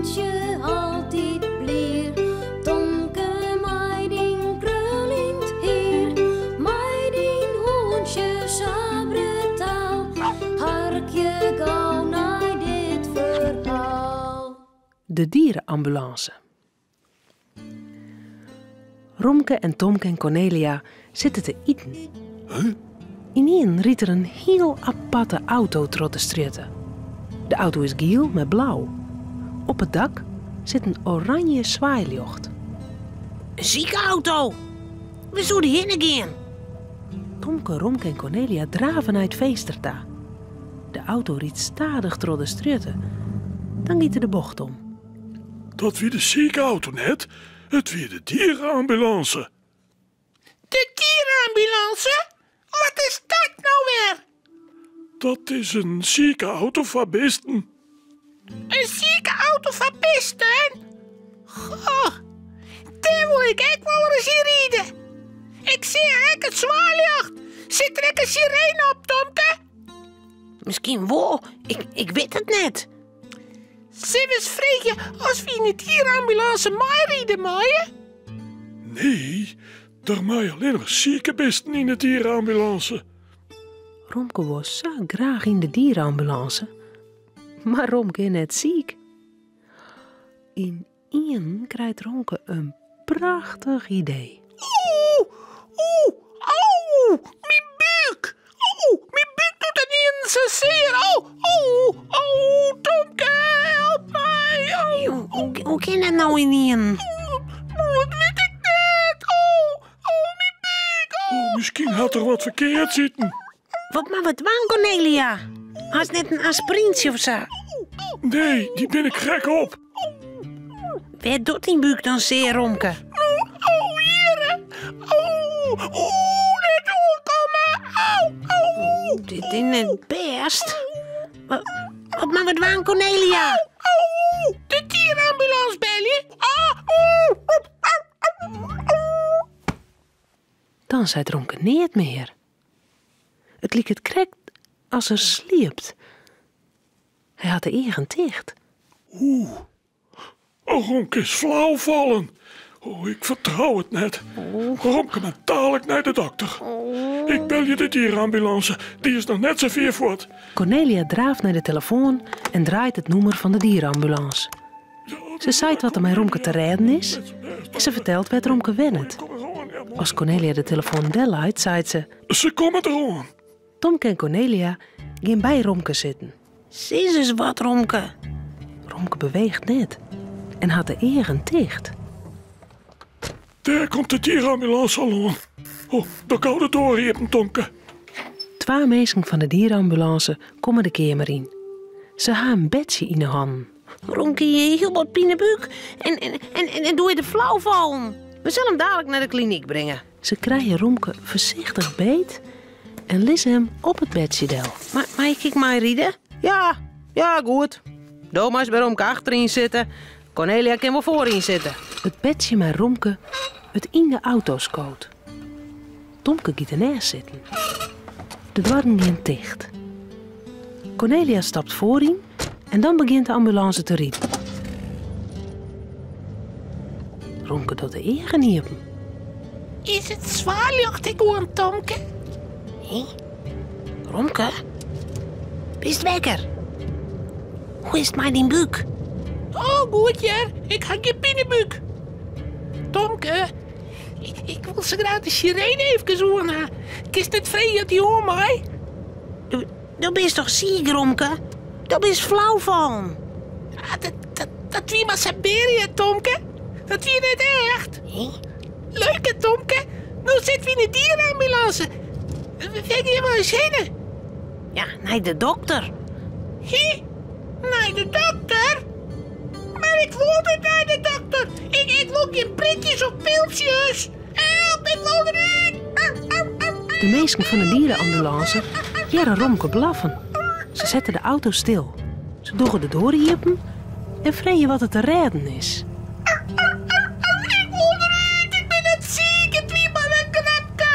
hûntsje altyd blier. Tomke mei dyn kruljend hier, mei dyn hûntsje sa brutaal. Harkje gau nei dit ferhaal. De dierenambulance. Romke en Tomke en Kornelia sitte te iten. Ynienen rydt der in hiel aparte auto troch de strjitte. De auto is giel mei blau. Op it dak sit in oranje swaailjocht. In sike-auto! Wêr soe dy hinne gean? Tomke, Romke en Kornelia drave nei it finster ta. De auto rydt stadich troch de strjitte. Dan giet er de bocht om. Dat wie de sike-auto net, it wie de dierenambulance. De dierenambulance? Wat is dat no wer? Dat is in sike-auto foar bisten. In sike-auto foar bisten? Goh, dêr wol ik ek wol ris yn ride. Ik seach ek it swaailjocht. Sit der ek in sirene op, Tomke? Miskien wol, ik wit it net. Sille we ris freegje as we yn de dierenambulance meiride meie? Nee, der meie allinnich sike bisten yn de dierenambulance. Romke wol sa graach yn de dierenambulance, mar Romke is net siik. Ynienen krijt Romke in prachtich idee. Oeh, oeh, au, myn búk! Oeh, myn búk docht ynienen sa sear. Oh, oh, oh, Tomke, help my. Oh. Hoe kin dat no ynienen? Dat wit ik net. Oh, oh, myn búk. Oh. Oh, miskien hat er wat ferkeards iten. Wat moatte we dwaan, Kornelia? Hast net in aspiryntsje of sa? Nee, dy binne krekt op. Wêr docht dyn búk dan sear, Romke? Oh, hjirre. Oh, oh, net oankomme. Au, au. Dit is net bêst. Wat moatte we dwaan, Kornelia? Au, de dierenambulance belje. Ah, oeh, au, au, au. Dan seit Romke neat mear. It liket krekt as er sliept. Hy hat de eagen ticht. Oeh, oh, Romke is flau fallen. Oh, ik fertrou it net. Romke moat dalik nei de dokter. Ik belje de dierenambulance, dy is noch net sa fier fuort. Kornelia draaft nei de telefoan en draait it nûmer fan de dierenambulance. Se seit wat der mei Romke te rêden is en se fertelt wêr't Romke wennet. As Kornelia de telefoan delleit, seit se... Se komme deroan. Tomke en Kornelia gean by Romke sitten. Sis ris wat, Romke. Romke beweecht net en hat de eagen ticht. Dêr komt de dierenambulance al oan. Oh, doch gau de doar iepen, Tomke. Twa minsken fan de dierenambulance komme de keamer yn. Se ha in bedsje yn 'e hannen. Romke hie hiel bot pinebúk en, en, en, en doe is er flau fallen. We sille him dalik nei de klinyk bringe. Se krije Romke foarsichtich beet en lizze him op it bedsje del. Mei ik ek meiride? Ja, ja, goed. Do meist by Romke achteryn sitte. Kornelia kin wol foaryn sitte. It bedsje mei Romke wurdt yn de auto skood. Tomke giet derneist sitten. De doarren gean ticht. Kornelia stapt foaryn en dan begjint de ambulânse te riden. Romke docht de eagen iepen. Is it swaailjocht ek oan, Tomke? Hé? Romke? Bist wekker? Hoe is it mei dyn búk? Oh, goed hear. Ik ha gjin pinebúk. Tomke, ik wol sa graach de sirene efkes oan ha. Kinst net freegje oft dy oan mei? Do bist toch siik, Romke? Do bist flau fallen. Ah, dat wie mar sabeare, Tomke. Dat wie net echt. Hé? Leuk, hè, Tomke? No sitte we yn de dierenambulance. Wêr gean we eins hinne? Ja, nei de dokter. Hé? Nei de dokter? Mar ik wol net nei de dokter. Ik wol gjin prikjes of piltsjes. Help, ik wol derút. De minsken fan de dierenambulance hearre Romke blaffen. Se sette de auto stil. Se dogge de doar iepen en freegje wat der te rêden is. Ik wol derút, ik bin net siik, it wie mar in grapke.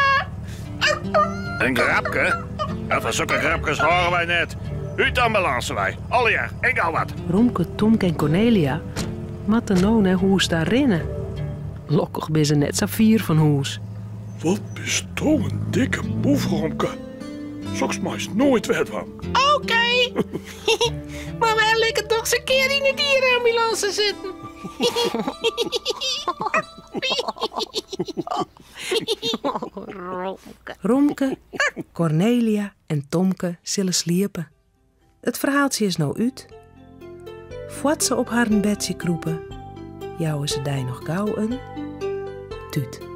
In grapke? No, fan sokke grapkes hâlde wy net. Ut de ambulance wei, allegear, en gau wat. Romke, Tomke en Kornelia. moatte no nei hûs ta rinne. Lokkich binne se net sa fier fan hûs. Wat bisto in dikke boef, Romke. Soks meist noait wer dwaan. Oké. Mar wy likke dochs in kear yn de diereambulânse sitten. Romke, Kornelia en Tomke sille sliepe. It ferhaaltsje is no út. Foar't se op harren bedsje krûpe, jouwe se dy noch gau in tút.